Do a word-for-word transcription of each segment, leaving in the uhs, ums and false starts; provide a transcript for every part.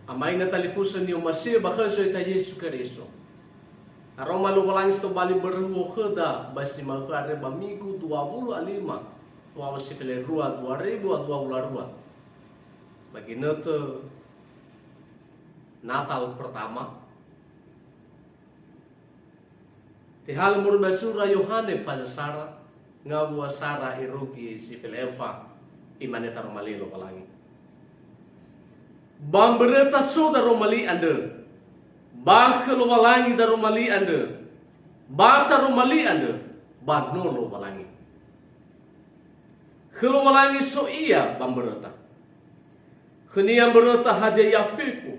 Ama ina talifusö ni'omasi'ö ba khö Zo'aya Yesu Keriso. Aroma Lowalangi si tobali mböröhuo khöda ba si ma'ökhö andre ba migu dua wulu a lima, wa'ö si felerua dua ribu a dua wulu a rua. Ba ginötö Natal pertama, tehalö moroi ba sura Yohane faza sara, ngawua sara irugi si feleföda, imane daroma li Lowalangi. Ba mböröta so daroma li andrö, ba khö Lowalangi daroma li andrö, ba taroma li andrö, ba no Lowalangi. Khö Lowalangi so ia ba mböröta. Khönia mböröta hadia ia fefu,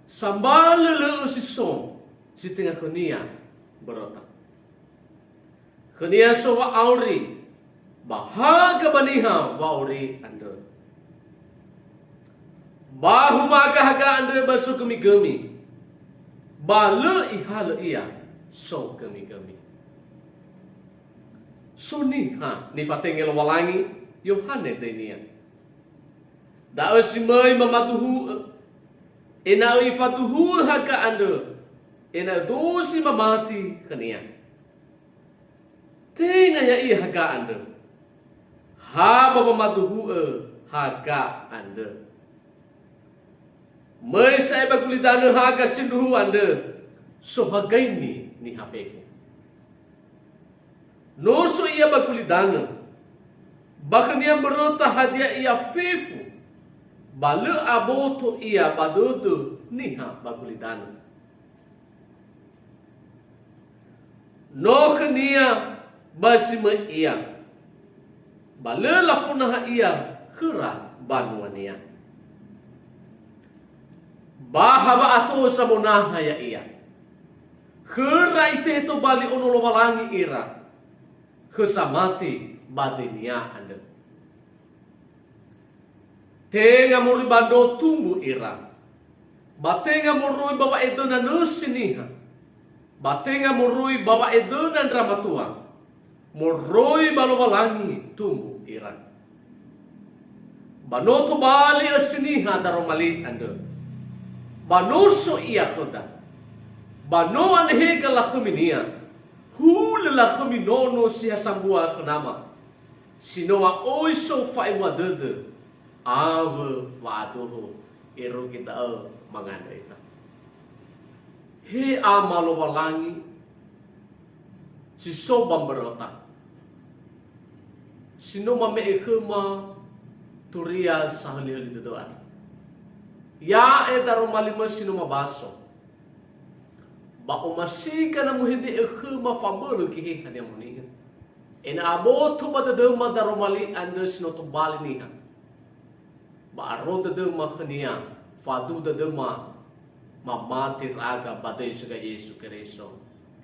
sambalö lö'ö si so zi tenga khönia mböröta. Khönia so wa'auri, ba haga ba niha wa'auri andrö. Ba humaga haga andrö ba sogömigömi, ba lö ihalö ia sogömigömi. So niha nifatenge Lowalangi, Yohane döinia. Da'ö si möi mamaduhu'ö, ena'ö ifaduhu'ö haga andrö, ena'ö dozi mamati khönia. Tenga ya'ia haga andrö, ha ba wamaduhu'ö haga andrö. Möi sa'ae ba gulidanö haga sindruhu andrö, sohagaini niha fefu. No so ia ba gulidanö, ba khönia mböröta hadia ia fefu, ba lö aboto ia ba dödö niha ba gulidanö. No khönia ba si möi ia, ba lö lafonaha ia khöra mbanuania. Ba ha wa'atosa monaha ya'ia. Khöra itehe tobali ono Lowalangi ira, khö samati ba döinia andrö. Tenga moroi ba ndro tumbu ira, ba tenga moroi ba wa'edöna nösi niha, ba tenga moroi ba wa'edöna ndra matua, moroi ba Lowalangi tumbu ira. Ba no tobali ösi niha daroma li andrö, ba no so ia khöda, ba no anehega lakhöminia, hulö lakhömi nono si ha sambua khö Nama, si no wa'oi so fa'ebua dödö awö wa'adoho, irugi da'ö mangandrö ita. He Ama Lowalangi, si so ba mböröta, si no mame'e khöma turia sahölihöli dödö andrö. Ya'e daroma li möi si no mabaso. Ba omasiga na muhende'ö khöma fabölö Geheha Ni'amoni'ö. Ena'ö aboto ba dödöma daroma li andrö si no tobali niha. Ba aro dödöma khönia, faduhu dödöma mamati ndra'aga ba döi Soga Yesu Keriso.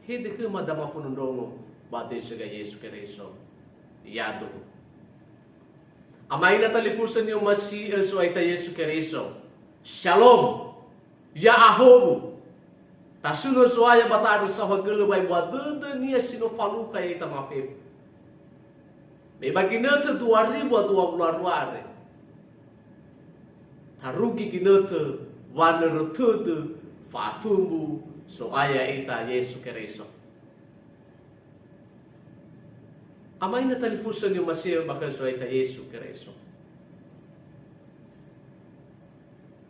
Hede khöma da mafondrondrongo ba döi Soga Yesu Keriso. Yaduhu. Ama ina talifusö ni'omasi'ö Zo'aya Yesu Keriso. Shalom. Ya'ahowu. Tasunö Zo'aya ba ta'andrö saohagölö wa'ebua dödönia si no falukha ya'ita mafefu. Me ba ginötö dua ribu a dua wulu a rua andre, tarugi ginötö wanörö tödö fa'atumbu Zo'aya ita Yesu Keriso. Ama ina talifusö ni'omasi'ö ba khö Zo'aya Yesu Keriso.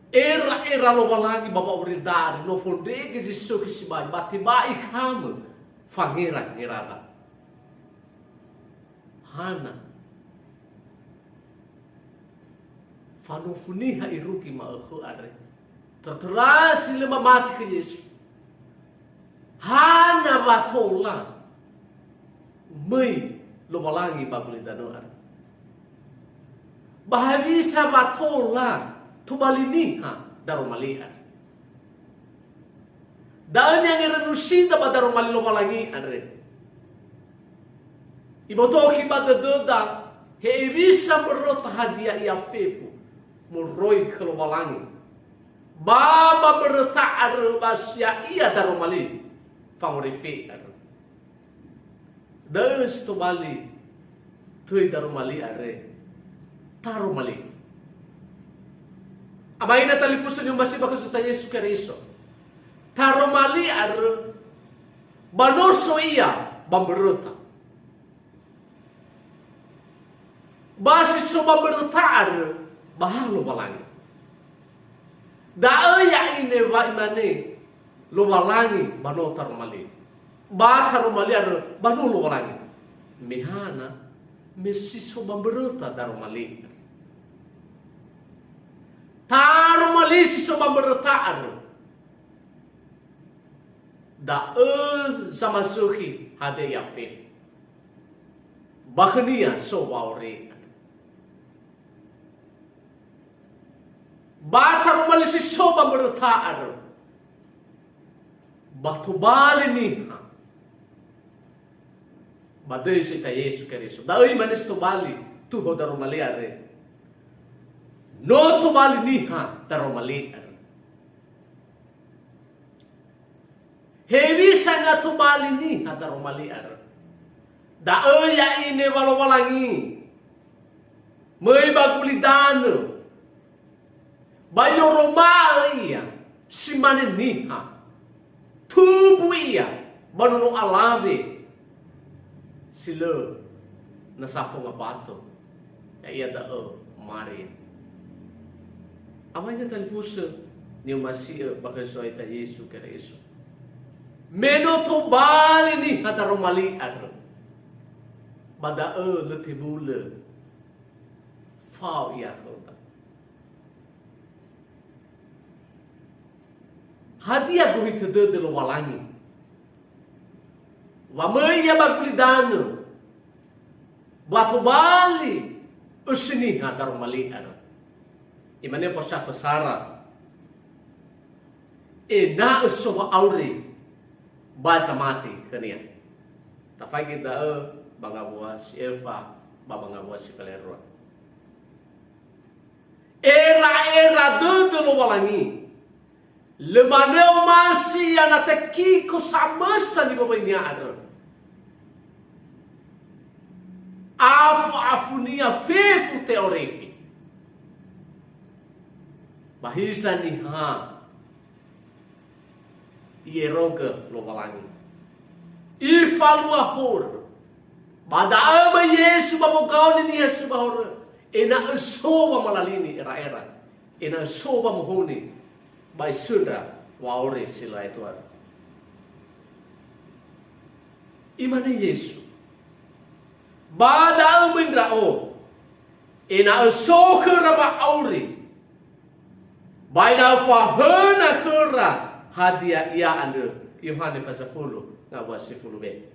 Era-era Lowalangi ba wa'aurida andre, no fondrege zi sökhi sibai, ba tebai hamö fangera-ngerada. Hana fanofu niha irugi ma'ökhö andre. Töra-töra si lö mamati khö Yesu. Hana wa tola möi Lowalangi ba gulidanö andre? Ba hewisa wa tola tobali niha daroma li andre? Da'ö ni'angerönusinda ba daroma li Lowalangi andre. Ibotoki ba dödöda, hewisa mböröta hadia ia fefu moroi khö Lowalangi. Ba ba mböröta andrö ba si ya'ia daroma li fangorifi andrö. Da'ö si tobali töi daroma li andre, taroma li. Ama ina talifusö ni'omasi'ö ba khö Zo'aya Yesu Keriso. Taroma li andrö, ba no so ia ba mböröta. Ba si so ba mböröta andrö, ba ha Lowalangi. Da'ö ya'ia wa imane Lowalangi ba no taroma li. Ba taroma li andrö, ba no Lowalangi. Me hana, me si so ba mböröta daroma li. Taroma li si so ba mböröta andrö. Da'ö zamazökhi hadia ia fefu. Ba khönia so wa'auri andrö. Ba taroma li si so ba mböröta andrö. Ba tobali niha. Ba döi Zo'aya Yesu Keriso. Da'ö imane si tobali tuho daroma li andrö. No tobali niha daroma li andrö. Hewisa na tobali niha daroma li andrö? Da'ö ya'ia wa Lowalangi. Möi ba gulidanö. Ba i'oroma'ö ia, si mane niha. Tumbu ia, ba nono alawe. Si lö nasa fongabato. Ya'ia da'ö Maria. Ama ina talifusö ni'omasi'ö ba khö Zo'aya Yesu Keriso. Me no tobali niha daroma li andrö. Ba da'ö lö tebulö. Fao ia khöda. Hadia gohitö dödö Lowalangi? Wa möi ia ba gulidanö, ba tobali ösi niha daroma li andrö. Imane fosatö sara, ena'ö so wa'auri ba zamati khönia. Tafaigi da'ö ba ngawua si öfa, ba ba ngawua si falerua. Era'era dödö Lowalangi. Lö manö omasi ia na tekiko samösa niŵa'önia andrö. Afo-afonia fefu te'orifi. Ba hiza niha I'erogö Lowalangi. Ifalua horö. Ba da'ö möi Yesu ba wogaoni niha si ba horö, ena'ö so wamalalini era'era, ena'ö so wamohoni, ba isöndra wa'auri si lö aetu andrö. Imane Yesu, "Ba da'ö möi ndra'o, ena'ö so khöra wa'auri, ba ena'ö fahöna khöra hadia ia andrö." Yohane fasafulu ngawua sifulu be.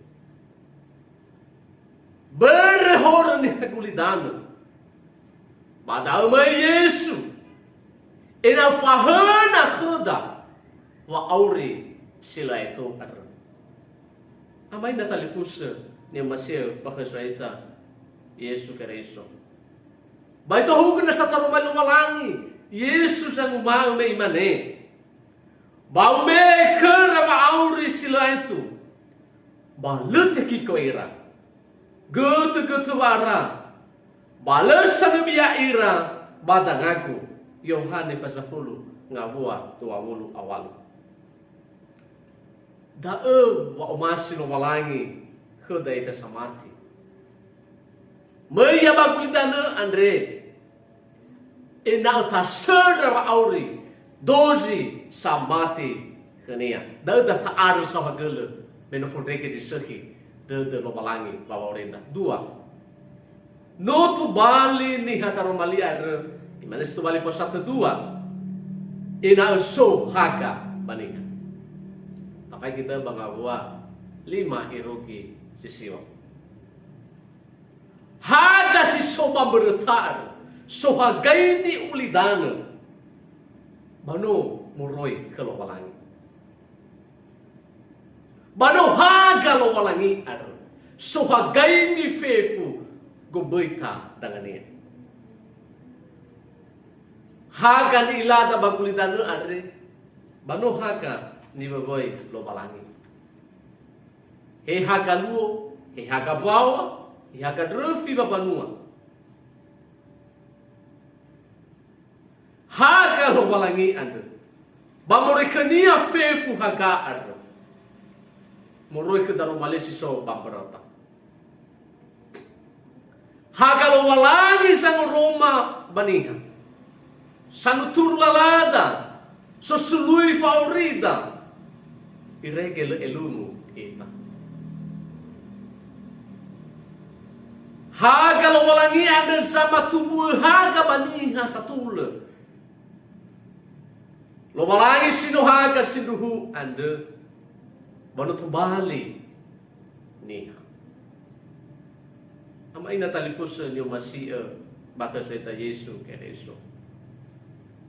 Börö horö niha gulidanö. Ba da'ö möi Yesu, ena'ö fahöna khöda wa'auri si lö aetu andrö. Ama ina talifusö ni'omasi'ö ba khö Zo'aya Yesu Keriso. Ba itohugö nasa taroma Lowalangi, Yesu zanguma'ö me Imane, "Ba Ube'e khöra wa'auri si lö aetu, ba lö tekiko ira. Götö-götö wa'ara, ba lö sanöbia ira ba danga-Gu." Yohane fasafulu ngawua dua wulu a walu. Da'ö wa'omasi Lowalangi khöda ita samati. Möi ia ba gulidanö andre, ena'ö tasöndra wa'auri dozi samati khönia. Da'ö da ta'arö saohagölö, me no fondrege zi sökhi dödö Lowalangi ba wa'aurida. Dua, no tobali niha daroma li andrö, imane si tobali fosatö dua, ena'ö so haga ba niha. Tafaigi da'ö ba ngawua lima irugi si siwa. Haga si so ba mböröta andrö, sohagaini ulidanö, ba no moroi khö Lowalangi. Ba no haga Lowalangi andrö, sohagaini fefu goböita dangania. Haga ni'ilada ba gulidanö andre, ba no haga niwöwöi Lowalangi. He haga luo, he haga mbaŵa, he haga ndröfi ba mbanua. Haga Lowalangi andrö. Ba moroi khönia fefu haga andrö. Moroi khö daroma li si so ba mböröta. Haga Lowalangi sangoroma ba niha. Sanguturu lalada, sosului fa'aurida, irege lö elungu ita. Haga Lowalangi andrö zamatubu'ö haga ba niha satulö. Lowalangi si no haga sindruhu andrö, ba no tobali niha. Ama ina talifusö ni'omasi'ö ba khö So'aya Yesu Keriso.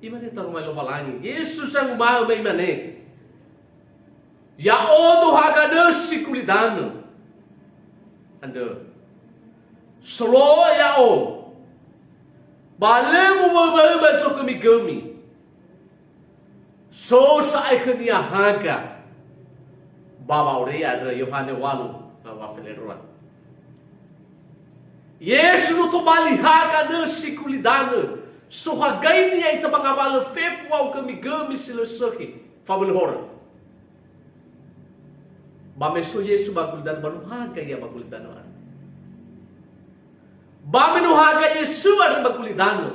Imane taroma Lowalangi. Yesu sanguma'ö ba imane, "Ya'odo haga nösi gulidanö andrö. Solo'ö ya'o, ba lö mubaöbaö ba zogömigömi." So sa'ae khönia haga ba wa'auri andrö, Yohane walu, na wa felerua. Yesu no tobali haga nösi gulidanö, sohagaini ya'ita ba ngawalö fefu wa'ogömigömi si lö sökhi, fabölö horö. Ba me so Yesu ba gulidanö, ba no haga ia ba gulidanö andrö. Ba me no haga Yesu andrö ba gulidanö,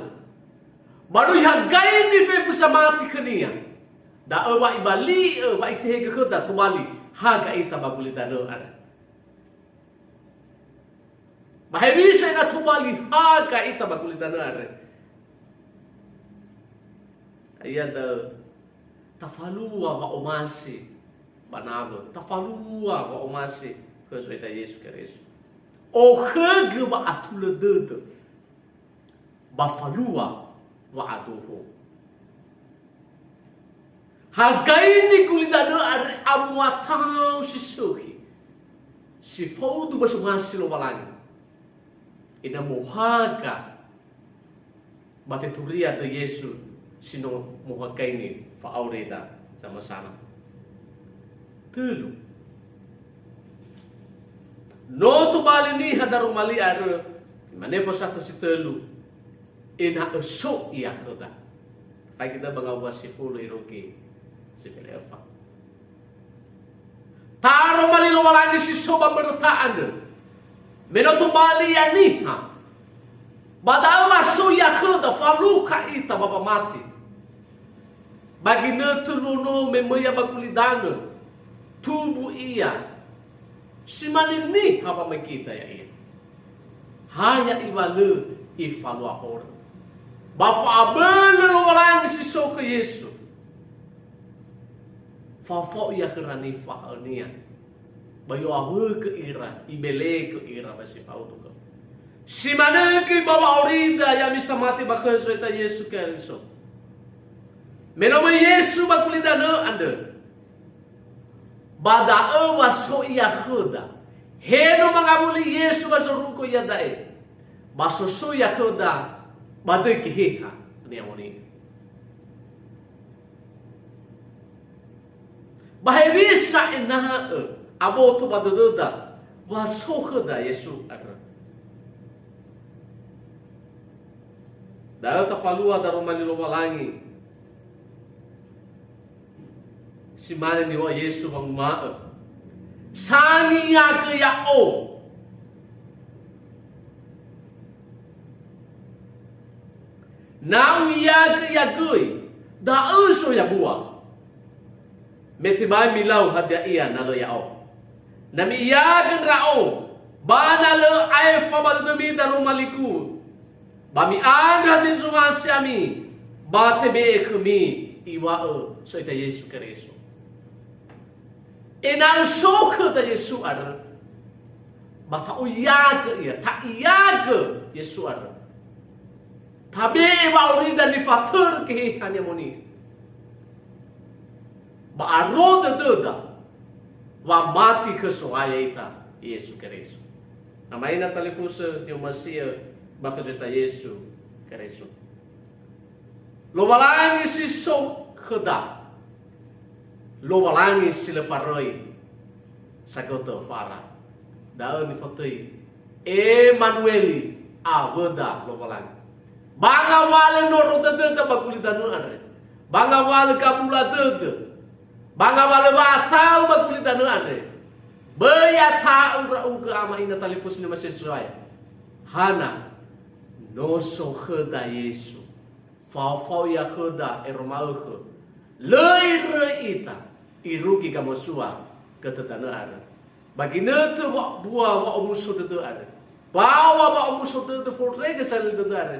ba no ihagaini fefu samati khönia. Da'ö wa ibali'ö, wa itehegö khöda tobali haga ita ba gulidanö andrö. Ba hewisa ina tobali haga ita ba gulidanö andrö? Ia da'ö, tafalua wa'omasi ba nawö, tafalua wa'omasi khö So'aya Yesu Keriso. Okhögö wa'atulö dödö, ba falua wa'adoho. Hagaini gulidanö andrö amuatau si sökhi, si faudu ba somasi Lowalangi. Ina mohaga ba teturia döi Yesu si no mohagaini fa'aurida zamasana. Tölu. No tobali niha daroma li andrö, imane fosatö si tölu, ena'ö so ia khöda. Faigi da'ö ba ngawua sifulu irugi si fele öfa. Taroma li Lowalangi si so ba mböröta andrö. Me no tobali ia niha, ba da'ö wa so ia khöda, falukha ita ba wamati. Ba ginötö luo no me möi ia ba gulidanö, tubu ia. Si mane niha wamöi gita ya'ia. Ha ya'i wa lö ifalua horö. Ba fa'abölö Lowalangi si so khö Yesu. Faofao ia khöra nifahaönia. Ba i'owagö ira, ibelegö ira ba si faudu khöra. Si manö göi ba wa'aurida ya'ami samati ba khö So'aya Yesu Keriso. Me no möi Yesu ba gulidanö andrö, ba da'ö wa so ia khöda. He no mangawuli Yesu ba zorugo iada'e, ba so so ia khöda ba döi Geheha ni'amoni'ö. Ba hewisa ena'ö aboto ba dödöda wa so khöda Yesu andrö? Da'ö tafalua daroma li Lowalangi. Si mane niŵa'ö Yesu wanguma'ö, "Sangiagö Ya'o. Na U'iagö ia göi, da'ö so yabua. Me tebai milau hadia ia na lö Ya'o. Na Mi'iagö Ndra'o, ba na lö aefa ba dödömi daroma li-Gu, ba mi'andrö hadia zomasi ami, ba tebe'e khömi," Iŵa'ö So'aya Yesu Keriso. Ena'ö so khöda Yesu andrö, ba ta'oiagö Ia, ta'iagö Yesu andrö. Tabe'e wa'aurida nifatörö Geheha ni'amoni'ö. Ba aro dödöda wamati khö So'aya ita Yesu Keriso. Ama ina talifusö ni'omasi'ö ba khö So'aya Yesu Keriso. Lowalangi si so khöda. Lowalangi si lö faröi sagötö fara. Da'ö nifotöi Emanueli, awöda Lowalangi. Ba ngawalö noro dödöda ba gulidanö andre. Ba ngawalö gabula dödö. Ba ngawalö wa'ata'u ba gulidanö andre. Böi ata'u ndra'ugö ama ina talifusö Niha Zo'aya. Hana, no so khöda Yesu. Fao-fao ia khöda ero ma'ökhö. Lö iröi ita, irugi gamosua götö danö andrö. Ba ginötö wa-, bua wa'omuso dödö andrö. Bawa wa'omuso dödö fondrege salili dödö andrö.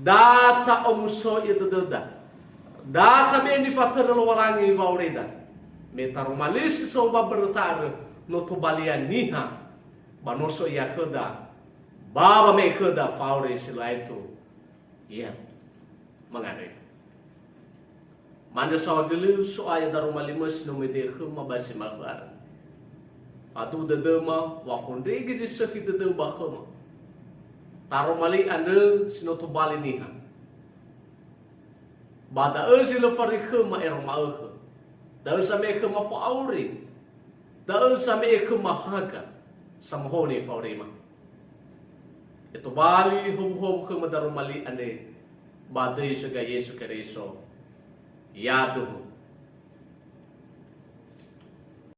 Da ta'omuso ia dödöda. Da tabe'e nifatörö Lowalangi wa'aurida. Me taroma li si so ba mböröta andrö, no tobalia niha, ba no so ia khöda, ba wame'e khöda fao ri si lö aetu. Ia, mangandrö. Ma'andrö saohagölö So'aya daroma li möi si no medöi khöma ba si ma'ökhö andrö. Faduhu dödöma wa fondrege zi sökhi dödöu ba khöma. Taroma li andrö si no tobali niha. Ba da'ö zi lö fao ri khöma ero ma'ökhö. Da'ö same'e khöma fa'auri. Da'ö same'e khöma haga. Samohoni fao rima. Etobali howuhowu khöma daroma li andre ba döi sökhi Yesu Keriso. Yaduhu.